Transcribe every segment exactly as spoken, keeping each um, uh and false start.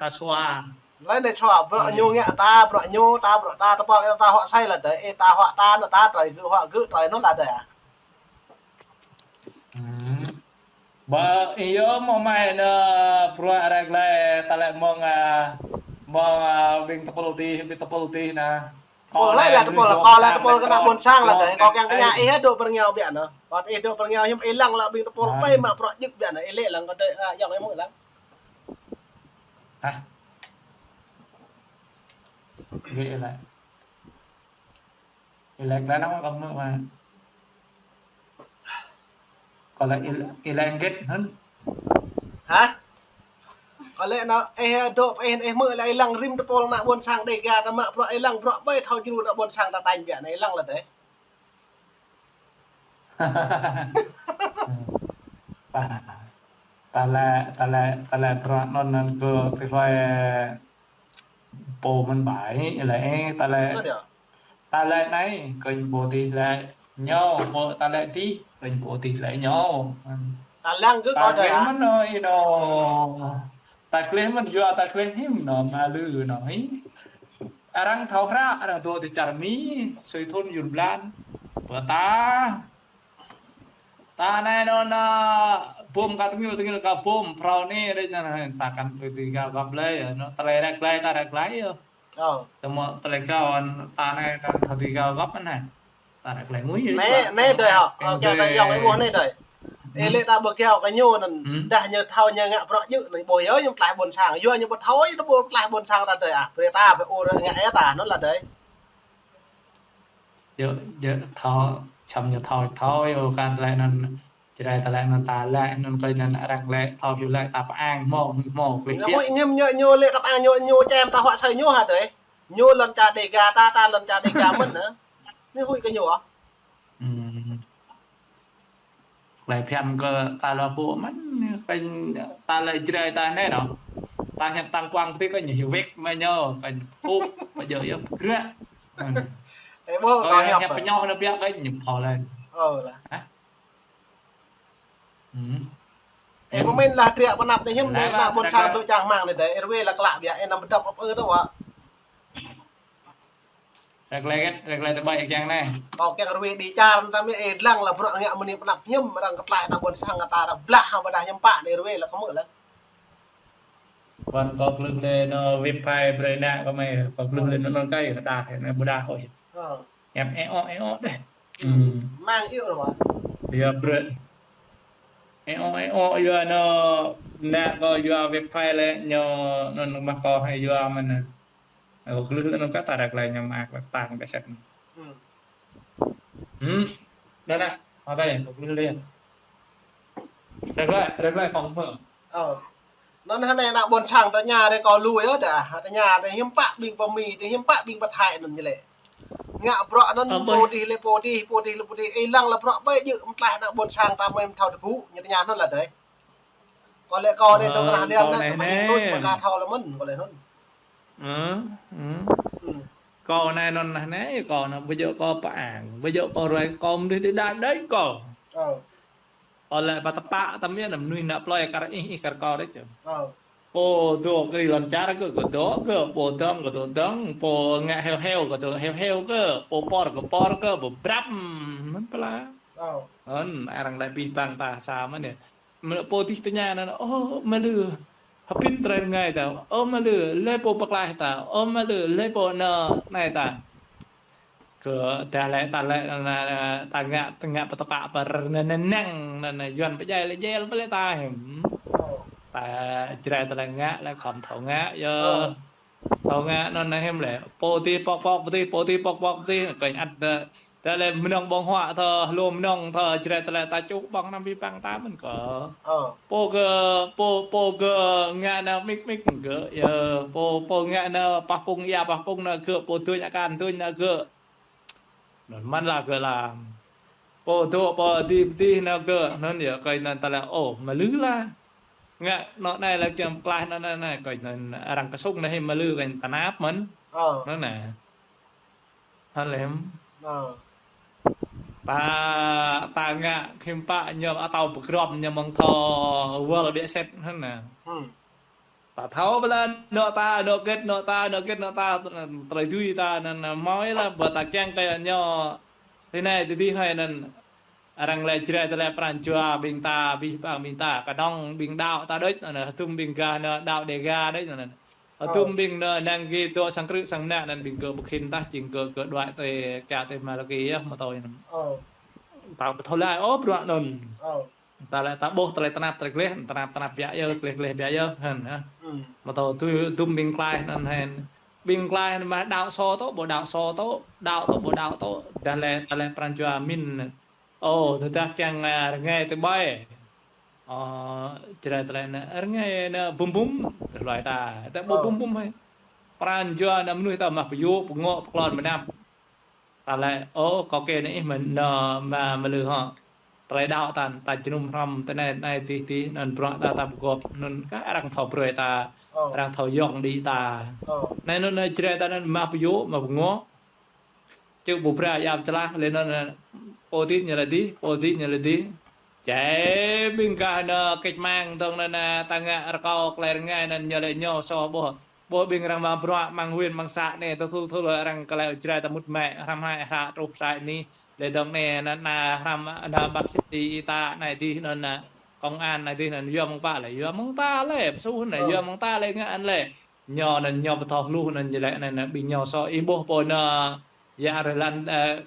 ta sua. Laih anai sua, bruă ñu ngă ta, bruă ñu, ta bruă ta, tơpul ta huă sai lĕ dơi, ih ta huă ta, anŭn ta trơi gơ̆ huă gơ̆ trơi anŭn lĕ dơi ah. Hmm. Ƀă ih yơh mơ̆ mai anŭn bruă ră glaĭ ta lĕ mơ̆ng, ah, mơ̆ng, ah, ƀing tơpul adih, ƀing tơpul adih anŭn. Tơpul laih lĕ tơpul, kâo lĕ tơpul kơ ană ƀôn sang lĕ dơi, kâo kiăng tơña ih dŏ pơ rơngiao biă anŭn. Kâo ih dŏ pơ rơngiao hiư̆m ih lăng lĕ ƀing tơpul ƀai mă bruă djơ̆ biă anŭn, ih lĕ lăng kâo dơi, ah, yŏng ih mơ̆ lăng. Hah? Ih lĕ. Ih lĕ glaĭ anŭn kâo mơ̆ mă. Kâo lĕ ih, ih lĕ hơget hăn? Hah? Kâo lĕ anŭn, ih dŏ, ih, ih mơ̆ lĕ ih lăng rĭm tơpul ană ƀôn sang Dêga ta mă bruă ih lăng bruă ƀai thâo djru ană ƀôn sang ta tañ biă anŭn ih lăng lĕ dơi. Ta, ta lĕ, ta lĕ, ta lĕ bruă anŭn anŭn kơ tơlơi pô mơ̆n ƀai, lĕ, ta lĕ, ta lĕ anai, kơnh pô adih lĕ ñu, pô ta lĕ adih, kơnh pô adih lĕ ñu. Ta lăng gơ̆ kâo dơi ah. Mơ̆n anŭn, ih anŭn. Ta gleh mơ̆n yua ta gleh hiư̆m anŭn, mă lư anŭn, ih. Arăng thâo hră, arăng dŏ ti čar Mi, sui thŭn yŭn blan. Pơ ta. Ta anai anŭn, ah, bom ka tơngil, tơngil ka bom, phrâo anai, rĕč anŭn, ta kăn tui tui ka găp lơi, anŭn, tơlơi ră glaĭ, ta ră glaĭ yơh. Ơ. Tơmă tơlơi kâo anŭn, ta anai kăn tui tui ka găp anai. Ta ră glaĭ ngui yơh. Anai, anai dơi hă, ơ, kiăng ta yŏng ih ƀuh anai dơi. Ih lĕ ta ƀu kiăng kơ ñu anŭn, dah ñu thâo ñu ngă bruă djơ̆ anŭn, ƀu yơh ñu pơklaih ƀôn sang, yua ñu ƀu thâo, ñu ƀu pơklaih ƀôn sang ta dơi ah, brơi ta ƀu ur ngă ih ta, anŭn lĕ dơi. Yơh, yơh, thâo, čăm ñu thâo, thâo, yơh, kăn lĕ anŭn, Jrai ta lĕ anŭn ta lĕ, anŭn kơ anŭn arăng lĕ, thâo hyu lĕ ta pơang, hmâo, hmâo, klĕ ñu kiă. Huĭ ngim ñu, ñu lĕ ta pơang, ñu, ñu čem ta huă sai ñu hă dơi. Ñu lŏn čar Dêga ta, ta lŏn čar Dêga mơ̆n hă. Anai huĭ kơ ñu ah. Hmm. Lĕ phiăn kơ ta lŏ pô mơ̆n, kơ ta lĕ Jrai ta anai anŭn. Ta hiăp tăng quang pơtih kơ ñu hyu wek mă ñu, kơ ñu pơkŭ, pơjơ̆ yơh pơgră. Ê, ƀuh, kơ kâo hiăp hiăp pơñoh anŭn biă kơ ñu phâo lĕ. Ơ, lah. Hă? Hmm. Ê, pơmĭn lah triă pơnăp anai hiư̆m anai, ană ƀôn sang dŏ čang rơmang anai dơi, ê, rơwe lah klă biă, ê, anăm pơdŏp ôp ư tơ wă. Ră glaĭ hơget, ră glaĭ tơƀai kiăng anai. Kâo kiăng rơwe đĭ čar, anŭn ta mơ̆, ê, lăng lah bruă ngă mơni pơnăp hiư̆m, arăng kơtlaih ană ƀôn sang ta, arăng blah, ƀôdah hiư̆m pă anai rơwe lah kơ mơ̆ lah. Ƀuăn kâo glưh lĕ anŭn website brơi ană kâo mơ̆, kâo glưh lĕ anŭn anŭn kơi, kơ đah, anai ƀôdah ôh. Ơ. Hiăp ê-ŏ, ê-ŏ dêh. Hmm. Mang iâu ră wă. Yua brơi. Ê-ŏ, ê-ŏ, yua anŭn, ană kâo yua website lĕ ñu anŭn mă kâo hă yua mơ̆n. Kâo glưh lĕ anŭn kơ ta ră glaĭ ñu mă kâo tang biă sĕt. Hmm. Hmm. Anŭn anŭn, hơtai, kâo glưh lĕ. Ră glaĭ, ră glaĭ kâo mơ̆. Ơ. Anŭn hơnai ană ƀôn sang tơña rĕ kâo lui yơh dah. Tơña rĕ hiư̆m pă ƀing pơ Mi, rĕ hiư̆m pă ƀing pơ Thái anŭn ñu lĕ. Ngă bruă anŭn pô adih lĕ pô adih, pô adih lĕ pô adih. Ih lăng lah bruă ƀai djơ̆ mơ̆ tlaih ană ƀôn sang ta mơ̆ thâo tơgŭ, ñu tơña anŭn lah dơi. Kâo lĕ kâo anai dŏ kơ rah lian anai, kơ ƀing anŭn pơka thâo lĕ mơ̆n, kâo lĕ anŭn. Ơ, ơ. Hmm. Kâo anai anŭn lah anai, kâo anŭn ƀu djơ̆ kâo pơang, ƀu djơ̆ kâo ruai, kâo mơnuih đĭ đa đơi kâo. Ơ. Ơ lĕ ƀă tơpă tơm yơh anŭn mơnuih ană plơi kar ih, ih kar kâo đơi čơm. Ơ. Pô dŏ kơ ri lŏn čar kơ, kơ dŏ kơ, pô dŏng kơ dŏ dŏng, pô ngă heo heo kơ dŏ heo heo kơ, pô por kơ por kơ, pô brăm, mơ̆n pơla. Ơ. Anŭn, arăng lĕ ƀing bang ta sa mơ̆n yơh. Mă lư pô adih tơña anŭn, ơ, mă lư, hơbĭn tơlơi rơngai ta, ơ, mă lư, lĕ pô pơklaih ta, ơ, mă lư, lĕ pô anŭn anai ta. Kơ ta lĕ, ta lĕ, anŭn, anŭn, ta ngă, ta ngă pơtơpă pơ rơnang, anŭn, anŭn, Yuan pơdjai lĕ djel pơ lĕ ta hiư̆m. Ta Jrai ta lĕ ngă, lĕ khŏm thâo ngă, yơh. Thâo ngă anŭn anai hiư̆m lĕ. Pô adih pŏk pŏk pơdih, pô adih pŏk pŏk pơdih, kơnh ăt ta, ta lĕ mơnơ̆ng ƀơ̆ng huă thâo, hlô mơnơ̆ng thâo, Jrai ta lĕ ta čuh ƀơ̆ng anăm ƀing bang ta mơ̆n kơ. Ơ. Pô kơ, pô, pô kơ ngă anŭn mik mik kơ, yơh, pô, pô ngă anŭn pah pŭng ia pah pŭng anŭn kơ, pô duñ akan duñ anŭn kơ. Anŭn mơ̆n lah kơ lah. Pô dŏ pơ adih pơdih anŭn kơ, anŭn yơh kơ anŭn ta lĕ, ơ, mă lư lah. Ngă anŭn anai lah kiăng pơklaih anŭn anai anai, kơ anŭn arăng kơsŭng anai hĭ mă lư kơ anŭn tơnap mơ̆n. Ơ. Anŭn anai. Hă lĕ. Ơ. Ta, ta ngă hiư̆m pă ñu atâo pơgrŏm ñu mơ̆ng thâo wơl biă sĕt anŭn anai. Hmm. Ta thâo ƀơi lĕ anŏ ta, anŏ hơget anŏ ta, anŏ hơget anŏ ta, tơlơi dưi ta anŭn, anŭn hmâo yơh lah, ƀơi ta kiăng kơ ñu. Tui anai, tui adih hơi anŭn, arăng lĕ Jrai ta lĕ pran jua ƀing ta, abih bang ƀing ta, kơnơ̆ng ƀing đaŏ ta đôč, anŭn hơdôm ƀing gah anŭn đaŏ Đêga đôč anŭn. Hơdôm ƀing anŭn năng gih dŏ sang krư̆ sang mơnă anŭn ƀing gơ̆ ƀu khĭn tah, jing gơ̆, gơ̆ đuaĭ tui, kiaŏ tui Malaki yơh, mơ̆ tui anŭn. Ta ƀu thâo laĭ ôh bruă anŭn. Ta lĕ ta ƀuh tơlơi tơnap tơlơi gleh, tơnap tơnap biă yơh, gleh gleh biă yơh, hăn, hă. Mơ̆ tui hơdôm ƀing klaih anŭn hăn. Ƀing klaih anŭn mă đaŏ sô tŏ, ƀu đaŏ sô tŏ, đaŏ tŏ, ƀu đaŏ tŏ, dah lĕ, ta lĕ pran jua min. Ơ, tơdah kiăng, a, rơngai tơƀai. Ơ, Jrai ta lĕ anŭn, rơngai anŭn bum bum, tơlơi ta. Ta ƀu bum bum hơi. Pran jua anŭn mơnuih ta mă pơyŭ, pơngŏ, pơklon mơnam. Ta lĕ, ơ, kâo kơ anŭn ih mơ̆n, anŭn mă mơlư hŏ. Tơlơi đaŏ ta, ta jơnum hrŏm, tơ anai, anai tih, tih, anŭn bruă ta, ta pơgop, anŭn kah arăng thâo brơi ta, arăng thâo yŏng đĭ ta. Anai anŭn, anŭn Jrai ta anŭn mă pơyŭ, mă pơngŏ. Čư̆ ƀu brơi ia pơčlah, lĕ anŭn, anŭn, pô dih ñu lĕ dih, pô dih ñu lĕ dih. Čai ƀing gah anŭn kĕč mang dơ̆ng anŭn, anŭn, ta ngă rơkâo tơlơi rơngai anŭn ñu lĕ ñu soh ƀuh. Ƀuh ƀing arăng mă bruă amăng huyện amăng xã anai, tơl tơl tơl arăng kơ lĕ Jrai ta mŭt mă, hrăm hai hră truh sai anai. Lĕ dơ̆ng anai, anŭn, anŭn, hrăm, anŭn, bác sĩ y tá anai dih anŭn, anŭn, công an anai dih anŭn, yua mơ̆ng pă lĕ, yua mơ̆ng ta lĕ, pơsuh anai, yua mơ̆ng ta lĕ, ngă anŭn lĕ. Ñu anŭn, ñu pơtô hluh anŭn, ñu lĕ anŭn, anŭn, ƀing ñu soh, ih ƀuh pô anŭn, Ia rơlan, ơ,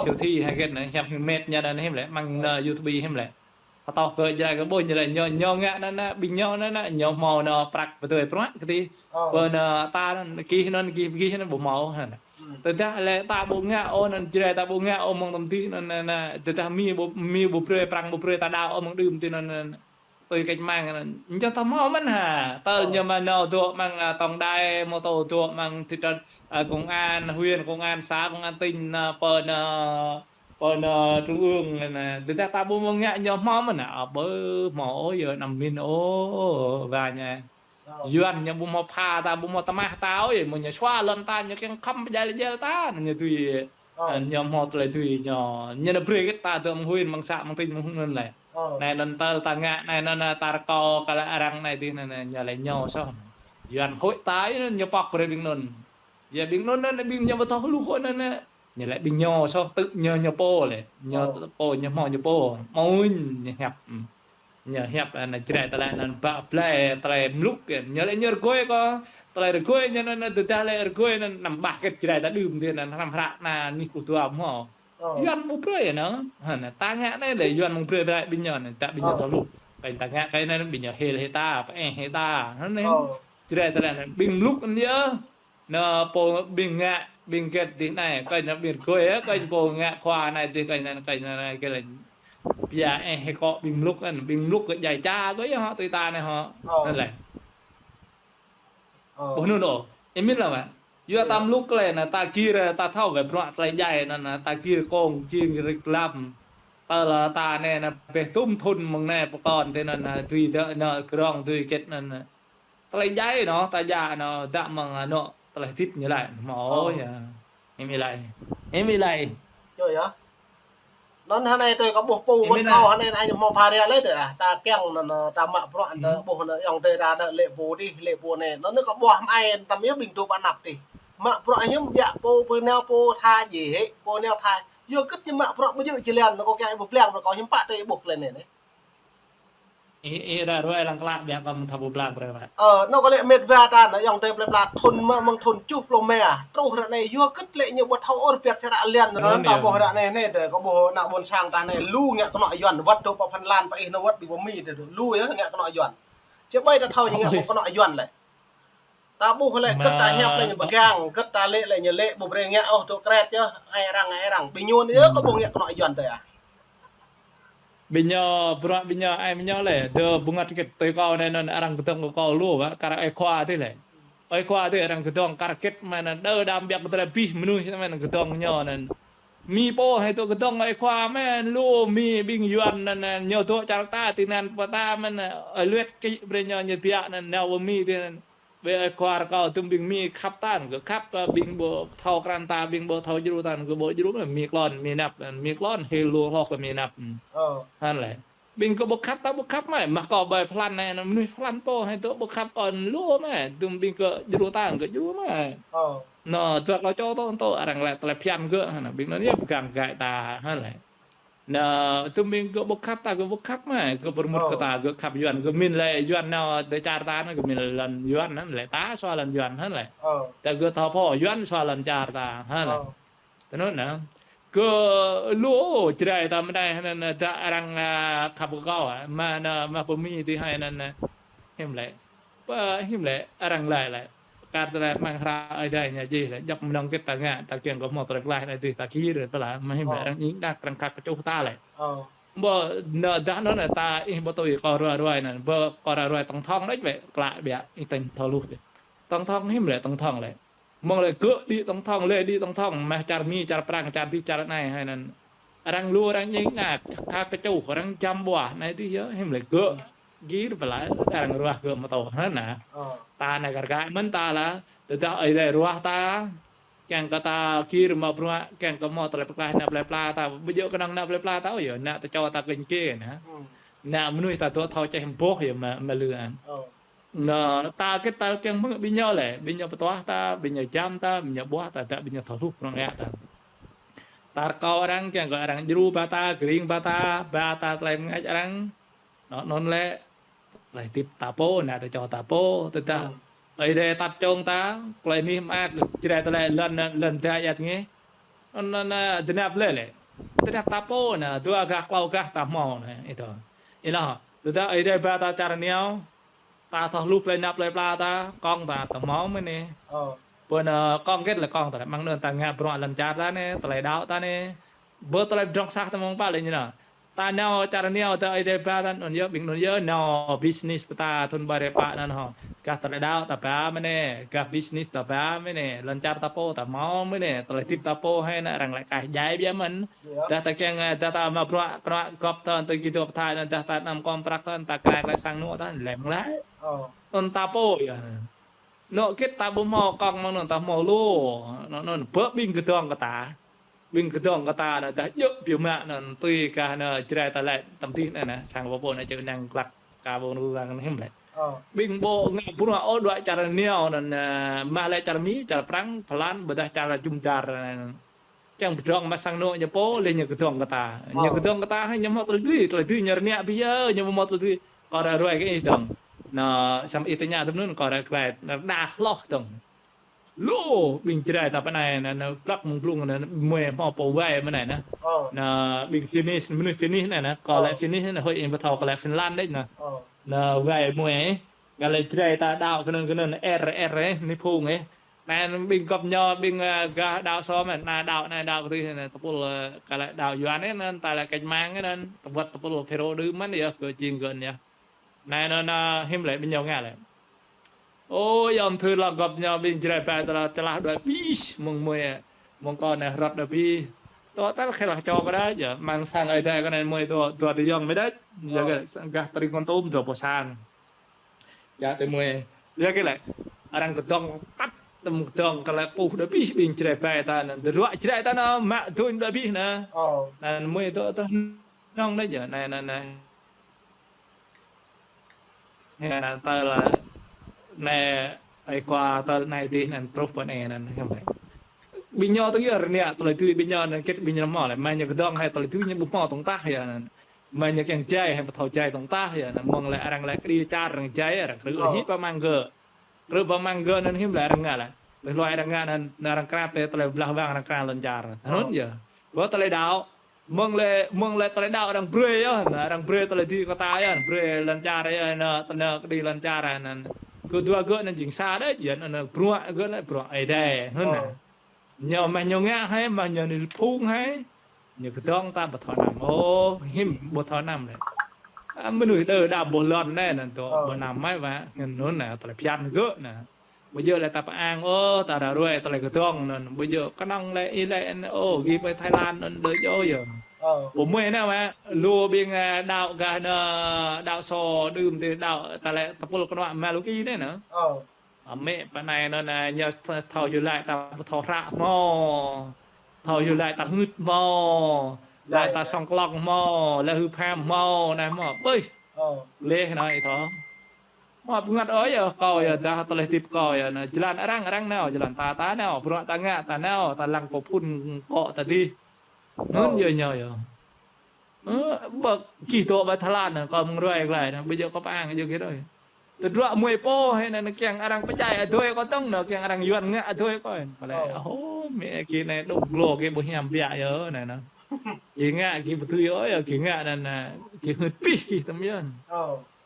siêu thị hay hơget anŭn, hiăp hơmet ñu anŭn hiư̆m lĕ, amăng anŭn YouTube hiư̆m lĕ. Pơtô kơ Jrai kơ ƀuh ñu lĕ ñu, ñu ngă anŭn, anŭn, ƀing ñu anŭn, anŭn, ñu hmâo anŭn prăk pơdơi prăk kơ tih. Pơ anŭn ta anŭn, gih anŭn, gih, gih anŭn ƀu hmâo anŭn. Tơdah lĕ ta ƀu ngă ôh anŭn, Jrai ta ƀu ngă ôh mơ̆ng tơm tih anŭn, anŭn, anŭn, tơdah Mi ƀu, Mi ƀu brơi, prang ƀu brơi ta đaŏ ôh mơ̆ng đưm tih anŭn, anŭn. Tui kĕč mang anŭn. Ñu ta hmâo mơ̆n hă. Tơl ñu mă anŭn dŏ amăng, a, tổng đài, mơ̆ tŏ dŏ amăng thị trấn, a, công an huyện, công an xã, công an tỉnh, a, pơ anŭn, pơ anŭn trung ương anŭn. Tơdah ta ƀu hmâo ngă ñu hmâo mơ̆n hă. A, ƀu hmâo ôh, yơh anăm min ôh, wa ñu. Yuan ñu ƀu hmâo pha ta, ƀu hmâo tơmah ta ôh, yơh mơ̆ ñu sua lŏn ta, ñu kiăng khŏm pơdjai lĕ djel ta, anŭn ñu tui. Ơ, ñu hmâo tơlơi tui ñu, ñu anŭn brơi kơ ta dŏ amăng huyện, amăng xã, amăng tỉnh, amăng anŭn lĕ. Anai anŭn tơl ta ngă, anai anŭn, anŭn ta rơkâo kơ lĕ arăng anai dih anŭn, anŭn ñu lĕ ñu soh. Yuan hơi ta anŭn ñu pŏk brơi ƀing anŭn. Yua ƀing anŭn anŭn ƀing ñu pơtô hluh anŭn anŭn. Ñu lĕ ƀing ñu soh tŭ ñu, ñu pô lĕ. Ñu pô, ñu hmâo ñu pô. Mơ̆ ñu hiăp. Ñu hiăp, a, anŭn Jrai ta lĕ anŭn ba blai tơlơi mluk kơ. Ñu lĕ ñu rơgơi kơ. Tơlơi rơgơi ñu anŭn, anŭn tơdah lĕ rơgơi anŭn anăm ƀah kĕt Jrai ta đưm dih anŭn hrăm hră anŭn anih kuh dua hmâo. Yuan ƀu brơi anŭn. Hă, anŭn ta ngă anai lĕ Yuan ƀu brơi brơi ƀing ñu anŭn, ta ƀing ñu tơl hluh. Kơ ta ngă kơ anŭn ƀing ñu hil hĭ ta, pơ-ĕ hĭ ta. Hă anŭn. Jrai ta lĕ anŭn ƀing mluk anŭn yơh. Anŭn pô ƀing ngă, ƀing hơget dih anai, kơ anŭn ƀing rơgơi, kơ anŭn pô ngă khua anai dih, kơ anŭn, kơ anŭn anai, kơ anŭn. Pia, ĕ, hĭ kơ ƀing mluk anŭn, ƀing mluk kơ djai ča kơ yơh hŏ, tui ta anai hŏ. Anŭn lĕ. Ƀuh anŭn ôh. Ih min lăng mơ̆. Yua ta mluk lĕ anŭn, ta gir, ta thâo wơ̆t bruă tơlơi djai anŭn, ta gir kông, gir rik lăm. Tơl ta anai anŭn, ƀĕ tŭm thŭn mơ̆ng anai pơkŏn tui anŭn, tui dŏ anŭn, krong tui hơget anŭn. Tơlơi djai anŭn, ta djă anŭn, dă mơ̆ng anŭn, tơlơi hơdip ñu laĭ, hmâo yơh. Hiư̆m ih laĭ. Hiư̆m ih laĭ. Čuh yơh. Anŭn hơnai tui kâo ƀuh pô wơ̆t kâo hơnai anŭn hmâo pha ria lĕ tơ ah. Ta kiăng anŭn, anŭn, ta mă bruă anŭn tơ ƀuh anŭn ayŏng adơi ta anŭn lĕ pô dih, lĕ pô anai. Anŭn anŭn kâo ƀuh hmâo ai tăm yơh ƀing tŭ pơ anăp dih. Mă bruă hiư̆m biă pô, pô nao pô tha djai hĭ, pô nao tha. Yua hơget ñu mă bruă ƀu djơ̆ jơlan, anŭn kâo kiăng ih ƀuh blang, kâo hiư̆m pă tui ih ƀuh tơlơi anai anai. Ih, ih ră ruai lăng klă biă kơ mơ̆ng thâo ƀuh blang brơi mă. Ơ, anŭn kâo lĕ met wa ta anŭn ayŏng adơi plơi pla thŭn mơ̆ mơ̆ng thŭn tơjuh pluh rơma. Truh ră anai yua hơget lĕ ñu ƀu thâo ôh rơpiăt sĭt ră liăn anŭn ta ƀuh ră anai anai tơ kâo ƀuh ană ƀôn sang ta anai lu ngă kơnŏ Yuan wơ̆t dŏ pơ Phần Lan pơ ih anŭn wơ̆t ƀing pơ Mi tơ lu yơh ngă kơnŏ Yuan. Či ƀai ta thâo ñu ngă kơnŏ Yuan lĕ. Ta ƀuh lĕ hơget ta hiăp lĕ ñu pơgang, hơget ta lĕ lĕ ñu lĕ ƀu brơi ngă ôh, dŏ kret yơh, ai arăng, ai arăng. Ƀing ñu anai yơh kâo ƀuh ngă kơnŏ Yuan tơ ah. Ƀing ñu, bruă ƀing ñu, ai ƀing ñu lĕ, dŏ bơngăt hơget tui kâo anai anŭn arăng kơdơ̆ng kơ kâo lu, wă, kar ơi khua dih lĕ. Ơi khua dih arăng kơdơ̆ng kar hơget mơ̆n anŭn, dơ̆ đam biă kơ tơlơi abih mơnuih mơ̆n anŭn kơdơ̆ng ñu anŭn. Mi pô hai tŏ kơdơ̆ng ơi khua mơ̆n lu, Mi ƀing Yuan anŭn, anŭn, ñu dŏ čar ta, tui anŭn pơ ta mơ̆n, ơi luet kơ brơi ñu, ñu biă anŭn, nao pơ Mi dih anŭn. Ƀơi ơi khua rơkâo tŭm ƀing Mi khăp ta, kơ khăp, ơ, ƀing ƀu thâo krăn ta, ƀing ƀu thâo djru ta, kơ ƀu djru, Mi klon, Mi năp, Mi klon, hil lu hloh kơ Mi năp. Hăn lĕ. Ƀing kơ ƀu khăp ta ƀu khăp mơ̆, mă kơ ƀơi phlan anai, mơnuih phlan pô, hai tơ ƀu khăp kơ lu mơ̆, tơm ƀing kơ djru ta kơ djru mơ̆. Ơ. Nơ, tơ kơ čô tơ, tơ arăng lĕ tơlơi phiăn kơ, hă, ƀing anŭn yơh pơgang gai ta, hă lĕ. Nơ, tơm ƀing kơ ƀu khăp ta kơ ƀu khăp mơ̆, kơ pơrmut kơ ta kơ khăp Yuan, kơ min lĕ Yuan nao tơ čar ta nơ, kơ min lĕ lŏn Yuan, hă lĕ, ta sua lŏn Yuan, hă lĕ. Ơ. Ta kơ thâo pô Yuan sua lŏn čar ta, hă lĕ. Ơ. Tơ anŭn nă. Kơ lu Jrai ta mơdai anŭn, dah arăng, a, khăp kơ kâo, a, mă nă, mă pơmĭn tui hai anŭn, a, hiư̆m lĕ. Pơ hiư̆m lĕ, arăng laĭ lĕ. Kar tơlơi mơ̆ng hră Ơi Adai ñu čih lĕ, djŏp mơnơ̆ng hơget ta ngă, ta kiăng kơ hmâo tơlơi klaih anai tih ta gir tơlơi, mă hiư̆m lĕ, arăng ñing đak arăng khăp kơčuh ta lĕ. Ơ. Ƀơ nă dah anŭn nă ta ih ƀu tui kơ ruai ruai anŭn, ƀơ kơ ruai ruai tŏng thŏng đôč wĕ, klă biă, ih tơñ thâo hluh dih. Tŏng thŏng hiư̆m lĕ, tŏng thŏng lĕ. Mơ̆ng lĕ gơ̆ đĭ tŏng thŏng, lĕ đĭ tŏng thŏng, mă čar Mi, čar Prang, čar dih, čar anai, hai anŭn. Arăng lu, arăng ñing đak, khăp kơčuh, arăng čăm ƀuah, anai dih yơh, hiư̆m lĕ gơ̆. Gir pơlai, arăng ruah gơ̆ mơtô, hă nă. Ơ. Ta anai kar kaĭ mơ̆n ta lah, tơdah Ơi Adai ruah ta, kiăng kơ ta gir mă bruă, kiăng kơ hmâo tơlơi pơklaih ană plơi pla ta, ƀu djơ̆ kơnơ̆ng ană plơi pla ta, ơ yơh, ană tơčô ta kơñ kê nă. Hmm. Ană mơnuih ta dŏ thâo čeh boh yơh mă, mă lư an. Ơ. Nă, ta hơget ta kiăng mơ̆ng ƀing ñu lĕ, ƀing ñu pơtuah ta, ƀing ñu čăm ta, ƀing ñu ƀuah ta, dah ƀing ñu thâo hluh prong yak ta. Ta rơkâo arăng kiăng kơ arăng djru ba ta, kơring ba ta, ba ta tơlơi mơngač arăng. Nă, anŭn lĕ, tơlơi hơdip ta pô, ană tơčô ta pô, tơdah. Hmm. Ơi Adai tap čong ta, tơlơi anih mơak, Jrai ta lĕ lŏn, lŏn dah yat ngeh. Anŭn, anŭn, a, dơnap lĕ lĕ. Tơdah ta pô nă, dua gah, klâo gah ta hmâo nă, ih tơ. Ih lah, tơdah Ơi Adai ba ta čar rơngiao, ta thâo hluh plei ană plei pla ta, kông ta, ta hmâo mơ̆n nĕ. Ơ. Pơ anŭn, ơ, kông hơget lĕ kông ta, mơ̆ng anŭn ta ngă bruă lŏn čar ta nĕ, tơlơi đaŏ ta nĕ. Ƀơ tơlơi pơdrŏng sah ta mơ̆ng pă lĕ ñu nă. Ta nao čar rơngiao ta Ơi Adai ba ta anŭn yơh, ƀing anŭn yơh, nao business pơ ta thun ba rơpa anŭn hŏ. Gah tơlơi đaŏ ta ba mơ̆n nĕ, gah business ta ba mơ̆n nĕ, lŏn čar ta pô ta hmâo mơ̆n nĕ, tơlơi hơdip ta pô hai nă arăng lĕ kaih djai biă mơ̆n. Yơh. Dah ta kiăng, ơ, dah ta mă bruă, bruă gŏp ta, ta git dŏ pơthai, dah ta anăm kông prăk ta, ta krai krai sang anŏ ta, lĕ mơ̆ng lĕ. Ơ. Anŭn ta pô yơh. Anŏ hơget ta ƀu hmâo kông mơ̆ng anŭn ta hmâo lu. Anŭn, anŭn, ƀơ ƀing kơdŏng kơ ta. Ƀing kơdŏng kơ ta nă, dah djơ̆ biă mă anŭn, tui kah nă, Jrai ta lĕ, tơm dih nă, nă, sang pô pô nă, čơ năng klăk, ka ƀôn rŭ răng hiư̆m lĕ. Ơ. Ƀing ƀu ngă bruă ôh, dua čar rơngiao anŭn, nă, mă lĕ čar Mi, čar Prang, Pơlan, ƀôdah čar jum dar, nă. Kiăng pơdrŏng mă sang anŏ ñu pô, lĕ ñu kơdŏng kơ ta. Ñu kơdŏng kơ ta, hai ñu hmâo tơlơi dưi, tơlơi dưi ñu rơngiă biă, ñu ƀu hmâo tơlơi dưi. Kâo ră ruai kơ ih dơ̆ng. Nă, samơ̆ ih tơña tơm anŭn, kâo ră ruai, nă, đa hloh dơ̆ng. Lu, ƀing Jrai ta pơ anai, nă, nă, plăk mơ̆ng blung, nă, mơi hmâo pô wai mơ̆ng anai, nă. Ơ. Nă, ƀing Finnish, mơnuih Finnish anai, nă, kâo lĕ Finnish, nă, hơi ih ƀu thâo kâo lĕ Finland đôč, nă. Ơ. Nă, wai mơi, kâo lĕ Jrai ta đaŏ kơ anŭn, kơ anŭn, R, R, ơ, Niphung, ơ. Anai ƀing gŏp ñu, ƀing, ơ, gah đaŏ sô mơ̆n, anai đaŏ, anai đaŏ kơ tui, anai tơpul, ơ, kơ lĕ đaŏ Yuan anai, anŭn ta lĕ kĕč mang anŭn, tơwăt tơpul Phêrô đưm mơ̆n yơh, kơ jing gơ̆n yơh. Anai anŭn, anŭn, hiư̆m lĕ ƀing ñu ngă lĕ. Ơ, yom thư lŏ gŏp ñu ƀing Jrai ƀai tơlă čơlah đuaĭ abih, mơ̆ng mơi, mơ̆ng kâo anai hrŏt đuaĭ abih. Tơl tal khĕl čô kơ đa yơh, mơ̆ng sang Ơi Adai kơ anai mơi dua, dua tơyŏng mơi đôč, yơh kơ gah tơring Kon Tum dua pô sang. Yơh tơ mơi. Yơh kơ lĕ. Arăng kơdŏng tăt, tơm kơdŏng kơ lĕ kuh đa abih ƀing Jrai ƀai ta anŭn. Dơruă Jrai ta nă, mă duñ đa abih nă. Ơ. Anŭn mơi dŏ tơ nŏng đa yơh. Anai, anai, anai. Anai, anai, tơl, anai, ơi kua tơl anai dih anŭn truh pơ anai anŭn. Ƀing ñu tơ yơh rơngiă tơlơi dưi ƀing ñu anŭn hơget ƀing ñu hmâo lĕ. Mă ñu kơdŏng hai tơlơi dưi ñu ƀu hmâo tŏng tah yơh anŭn. Mă ñu kiăng djai, hai ƀu thâo djai tŏng tah yơh. Anŭn mơ̆ng lĕ arăng lĕ kơđi čar arăng djai, arăng krư̆ hĭ pơ mơ̆ng gơ̆. Krư̆ pơ mơ̆ng gơ̆ anŭn hiư̆m lĕ arăng ngă lĕ. Tơlơi hluai arăng ngă anŭn, anŭn arăng krăp tơ tơlơi blah wang arăng krăn lŏn čar. Anŭn yơh. Ƀơ tơlơi đaŏ. Mơ̆ng lĕ, mơ̆ng lĕ tơlơi đaŏ arăng brơi yơh. Anŭn arăng brơi tơlơi dưi kơ ta yơh. Brơi lŏn čar yơh, anŭn, anŭn kơđi lŏn čar anŭn. Kơ dua gơ̆ anŭn jing sa đôč, yơh anŭn bruă gơ̆ anŭn bruă Ơi Adai. Anŭn nă. Ñu mă ñu ngă hai, mă ñu Niphung hai. Ñu kơdŏng ta ƀu thâo năm. Ơ, hiư̆m ƀu thâo năm lĕ. A, mơnuih đơ đa ƀuh lŏn anai anŭn tơ ƀu năm mai wa. Anŭn nă, tơlơi phiăn gơ̆ nă. Ƀu djơ̆ lĕ ta pơang, ơ, ta ră ruai tơlơi kơdŏng anŭn. Ƀu djơ̆ kơnơ̆ng lĕ ih lĕ, ơ, gih ƀơi Thái Lan anŭn đơ djơ̆ yơh. Ơ. Ƀu mơi nă wa, lu ƀing, a, đaŏ gah nă, đaŏ sô đưm tơ đaŏ, ta lĕ tơpul kơnuă Mâlaki anai nă. Ơ. Amĕ pơ anai anŭn, a, ñu thâo yua laĭ ta ƀu thâo hră hmâo. Thâo yua laĭ ta hơngưt hmâo. Laih ta sŏng klŏng hmâo, laih hư pham hmâo, anai hmâo. Ƀơi. Ơ. Laih anai thâo. Hmâo pơngăt ơi yơh, kâo yơh, dah tơlơi hơdip kâo yơh, anai. Jơlan arăng, arăng nao, jơlan ta, ta nao, bruă ta ngă, ta nao, ta lăng pơphun kŏ ta dih. Anŭn yơh ñu yơh. Ơ, ƀơi čih dŏ ƀơi Thái Lan anai, kâo mơ̆ng ruai glaĭ anai, ƀu djơ̆ kâo pơang djơ̆ kơ đơi. Tơdruă mơi pô hĭ anai, anai kiăng arăng pơdjai adơi kâo tơ̆ng anai, kiăng arăng Yuan ngă adơi kâo. Kâo laĭ, ơ, mĕ kơ anai dŏ glô kơ ƀu hiam biă yơh anai anai. Kơ ngă kơ ƀu tui ơi, kơ ngă anai anai, kơ hơ̆t pih kơ tơm Yuan.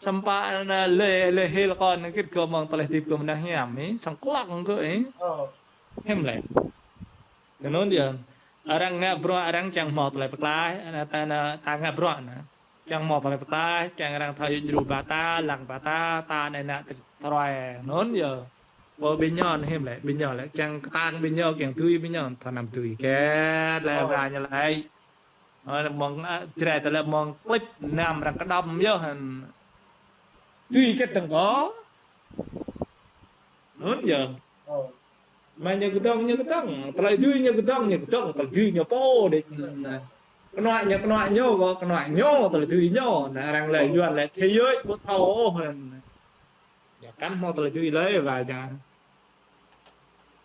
Samơ̆ anai lĕ, lĕ hil kâo anai kĭt kơ mơ̆ng tơlơi hơdip kơ mơnah hiam hĭ, sŏng klŏng kơ hĭ. Hiam lĕ. Kơ anŭn yơh. Arăng ngă bruă arăng čang hmâo tơlơi pơklaih, anai ta, anai ta ngă bruă anai. Čang hmâo tơlơi pơklaih, čang arăng thâo djru ba ta, lăng ba ta, ta anai anai tơlơi tơruai. Anŭn yơh. Pô ƀing ñu hiam lĕ, ƀing ñu lĕ, čang kơtang ƀing ñu, čang tui ƀing ñu, thâo năm tui. Kĕt lĕ ba ñu lĕ. Ơ, mơ̆ng, ơ, Jrai tơlơi mơ̆ng klip năm arăng kơđŏm yơh hăn. Tui kĕt tơ̆ng kâo. Anŭn yơh. Mă ñu kơdŏng, ñu kơdŏng. Tơlơi dưi ñu kơdŏng, ñu kơdŏng. Tơlơi dưi ñu pô đĕč. Kơnuă ñu, kơnuă ñu, kơ kơnuă ñu, tơlơi dưi ñu. Anai arăng lĕ Yuan lĕ thế giới ƀu thâo ôh. Ñu kăn hmâo tơlơi dưi lĕ, wă ñu.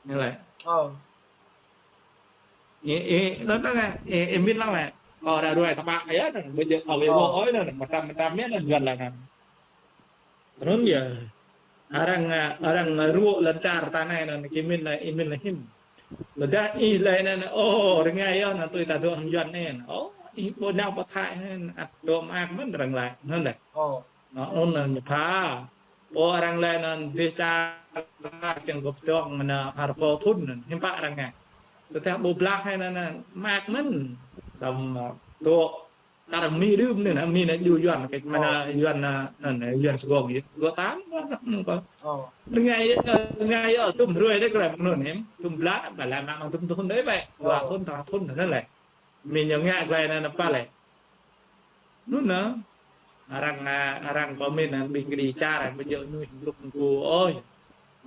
Ñu lĕ. Ơ. Ih, ih, anŭn anai, ih, ih mĭn lăng lĕ. Kâo ră ruai tơpă yơh anai, ƀu djơ̆ kâo wai wơ̆ ôh anai, mơtam mơtam yơh anai, Yuan lĕ anai. Anŭn yơh. Arăng, arăng rŏk lŏn čar ta anai anŭn, kơ mĭn anai, ih mĭn lĕ hĭn. Lơdah ih lĕ anai, ơ, rơngai yơh anai, tui ta dŏ hăng Yuan anai. Ơ, ih ƀu nao pơ Thái anai, ăt dŏ mơak mơ̆n arăng lĕ. Anŭn lĕ. Ơ. Anŭn, anŭn ñu pha. Pô arăng lĕ anŭn dêh čar čang gŏp dŏng anŭn har pô thŭn anŭn, hiư̆m pă arăng ngă. Tơdah ƀu blah hĭ anŭn, anŭn mơak mơ̆n. Samơ̆ dŏ kar Mi đưm anŭn, Mi anŭn djru Yuan, kĕt mơ̆n anŭn Yuan, anŭn Yuan Sài Gòn yơh. Gŏ tam, gŏ tam, gŏ. Rơngai, rơngai yơh, tum hrơi đĕ kơ lĕ mơ̆ng anŭn hiư̆m. Tum blah, ƀă lĕ mă mơ̆ng tum thŭn đĕ ƀĕ. Dua thŭn, ta thŭn anŭn lĕ. Mi ñu ngă glaĭ anŭn pă lĕ. Anŭn anŭn. Arăng, a, arăng pơmĭn anŭn ƀing kơđi čar, ƀu djơ̆ mơnuih blŭk mơkŭ ôh.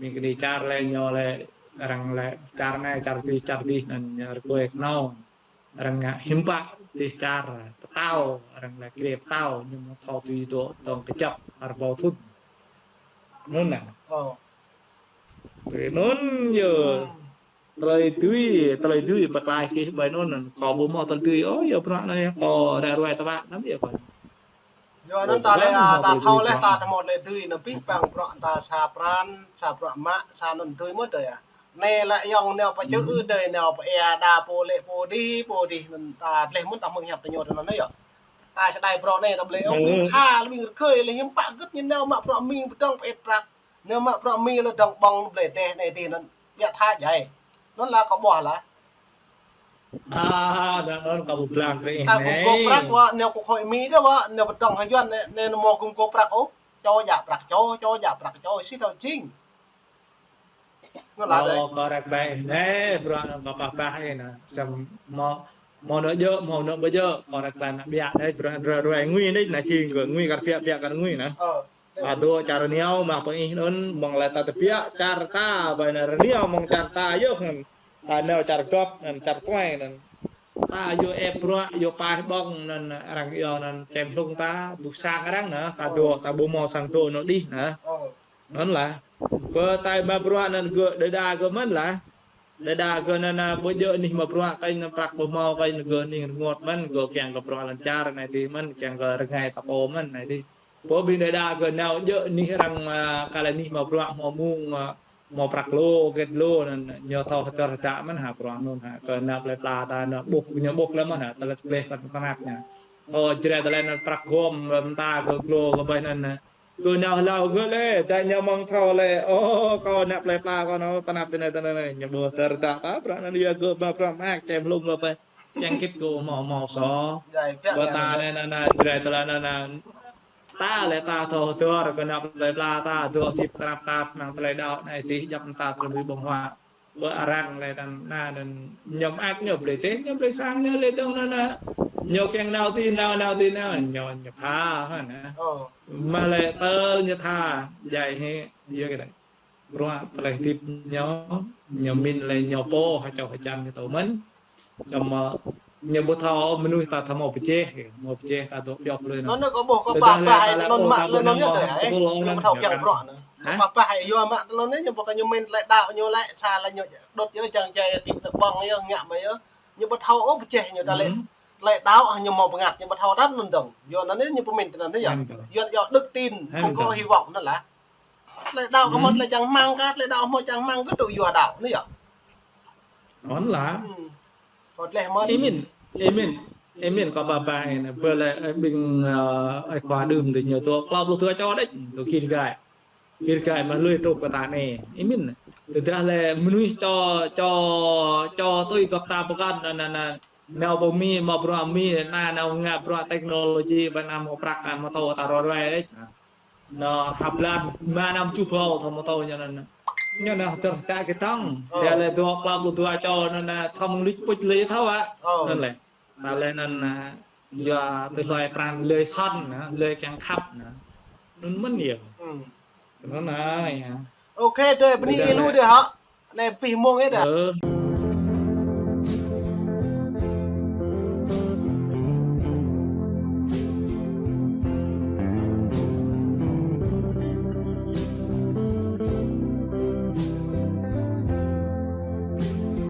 Ƀing kơđi čar lĕ ñu lĕ, arăng lĕ čar anai, čar adih, čar adih anŭn ñu rơkơi kơnơ̆ng. Arăng ngă hiư̆m pă dêh čar pơtao, arăng lĕ grê pơtao, ñu mơ̆ thâo tui dŏ dŏng kơjăp, har pô thŭn. Anŭn anŭn. Ơ. Tui anŭn yơh. Tơlơi dưi, tơlơi dưi pơklaih kơ ƀai anŭn, kâo ƀu hmâo tơlơi dưi. Ơ, yơh bruă anai, kâo ră ruai tơpă, năm yơh kâo. Yơh anŭn ta lĕ, a, ta thâo laih, ta thâo hmâo tơlơi dưi, anŭn pih pang bruă ta sa pran, sa bruă mă, sa anŭn dưi mơ̆n tơ yơh. Anai lĕ yơh nao pơ čư̆ ư đơi, nao pơ ia đa pô lĕ pô dih, pô dih anŭn ta dleh mơ̆n ta hmư̆ hiăp tơ ñu tơ anŭn yơh. Ta sa đai bruă anai ta blơi ôh, ƀing tha, ƀing rơkơi, lĕ hiư̆m pă gơ̆t ñu nao mă bruă Mi pơdŏng pơ ĕt prăk. Nao mă bruă Mi lĕ dŏng ƀơ̆ng blơi dêh anai dih anŭn. Biă tha djai. Anŭn lĕ kâo ƀuh lĕ. A, anŭn, anŭn kâo ƀu blang kơ ih anai. Ta gum gôp prăk wă, nao kơ khôi Mi đơi wă, nao pơdŏng hăng Yuan anai, anai hmâo gum gôp prăk ôh. Čô djă prăk čô, čô djă prăk čô, sĭt thâo jing. Anŭn lĕ đơi. Ơ, kâo ră ƀai anai, bruă anŭn kâo pơpă ih anŭn. Samơ̆ hmâo, hmâo anŏ djơ̆, hmâo anŏ ƀu djơ̆, kâo ră ƀai anŭn biă đơi, bruă anŭn ruai ngui đơi, anŭn jing kơ ngui kar biă, biă kar ngui anŭn. Ơ. Ơ, dŏ čar rơngiao mă pơ ih anŭn, mơ̆ng lĕ ta tơbiă čar ta, ƀai anŭn rơngiao mơ̆ng čar ta yơh anŭn. Ta nao čar gŏp anŭn, čar tuai anŭn. Ta yua ĕp bruă, yua paih ƀơ̆ng anŭn, arăng yua anŭn čem hlung ta, ƀu sang arăng anŭn, ta dŏ, ta ƀu hmâo sang dŏ anŏ dih anŭn. Ơ. Anŭn lah. Pơ tai mă bruă anŭn gơ̆ đơđa gơ̆ mơ̆n lah. Đơđa gơ̆ anŭn, anŭn ƀu djơ̆ anih mă bruă kơ anŭn prăk ƀu hmâo kơ anŭn gơ̆ anih rơngot mơ̆n, gơ̆ kiăng kơ bruă lŏn čar anai dih mơ̆n, kiăng kơ rơngai ta pô mơ̆n anai dih. Pô ƀing đơđa gơ̆ nao djơ̆ anih arăng, a, kơ lĕ anih mă bruă hmâo mơ̆ng, a, hmâo prăk lô, gĕt lô, anŭn ñu thâo hơdơr hơdă mơ̆n hă bruă anŭn hă, kơ anăp lĕ pla ta anŭn ƀuh, ñu ƀuh lĕ mơ̆n hă, tơlơi tơbleh kơ tơnap ñu. Ơ, Jrai tơlơi anŭn prăk gom, lŏn ta gơ̆ glô gơ̆ ƀai anŭn, gơ̆ nao hlâo gơ̆ lĕ, đa ñu mơ̆ng thâo lĕ, ơ, kâo anăp lĕ pla kâo anŭn, tơnap tơnai tơnai, ñu ƀuh hơdơr hơdă ta, bruă anŭn yua gơ̆ mă bruă mơak, čem hlung gơ̆ ƀai. Kiăng kĭt kơ hmâo, hmâo soh. Ƀơi ta anai, anai, anai, Jrai tơlơi anai, anai. Ta lĕ ta thâo hơdơr kơ anăp lĕ pla ta, dŏ hơdip tơnap tap, mơ̆ng tơlơi đaŏ anai dih, djŏp ta tơlơi ƀơ̆ng huă. Ƀơi arăng lĕ anŭn, anŭn, ñu mơak ñu blơi dêh, ñu blơi sang, ñu lĕ dŏng anŭn, anŭn. Ñu kiăng nao dih nao, nao dih nao, ñu, ñu pha, hă anŭn. Ơ. Mă lĕ tơl ñu tha, djai hĭ, yua kơ anai. Bruă tơlơi hơdip ñu, ñu mĭn lĕ ñu pô, ha čô ha čan ñu tŭ mơ̆n. Samơ̆ Ñu ƀu thâo mơnuih ta thâo hmâo pơjeh, hmâo pơjeh ta dŏ pioh lui anŭn. Anŭn kâo ƀuh kâo pah pah hai anŭn mă lĕ anŭn yơh dơi hai. Ñu ƀu thâo kiăng bruă anŭn. Kâo pah pah hai yua mă anŭn yơh, ñu ƀu kơ ñu min tơlơi đaŏ ñu lĕ sa lĕ ñu đôč yơh, čang čai tip nă ƀơ̆ng yơh, ngă mă yơh. Ñu ƀu thâo ôh pơjeh ñu ta lĕ. Tơlơi đaŏ ñu hmâo bơngăt, ñu ƀu thâo đăt anŭn dơ̆ng. Yua anŭn yơh ñu pơmin tơnăn yơh. Yua yua đức tin, không có hy vọng anŭn lah. Tơlơi đaŏ kơ hmâo tơlơi čang rơmang kah, tơlơi đaŏ hmâo čang rơmang kơ tŭ yua đaŏ anŭn yơh. Anŭn lah. Kâo tơlơi hmâo. Ih min, ih min, ih min kâo ƀă ƀă anai, ƀơi lĕ, ơ, ƀing, ơ, ơi khua đưm tơ ñu tŭ klâo pluh dua čô đôč, tŭ gir gai. Gir gai mă lui truh kơ ta anai. Ih min. Tơdah lĕ mơnuih čô, čô, čô tui găp ta pơkŏn anŭn, anŭn, anŭn. Nao pơ Mi, mă bruă Mi, anai nao ngă bruă teknologi, ƀơi anai mă prăk, anai mă tŏ ta rơruai đôč. Anŭn hăp lan, mă năm čuh ƀâo, thâo mă tŏ ñu anŭn. Ñu anŭn hơdơr ta kơ tŏng. Ơ. Tơdah lĕ dua klâo pluh dua čô anŭn, anŭn thâo mơ̆ng luč puč lĕ thâo ă. Ơ. Anŭn lĕ. Ta lĕ anŭn, anŭn, yua tơlơi pran lơi săn, anŭn, lơi kiăng khăp, anŭn. Anŭn mơ̆n yơh. Anŭn anai yơh. Ôkê, dơi, bơni ih lu dơi hă. Anai pih mông yơh dơi. Ơ.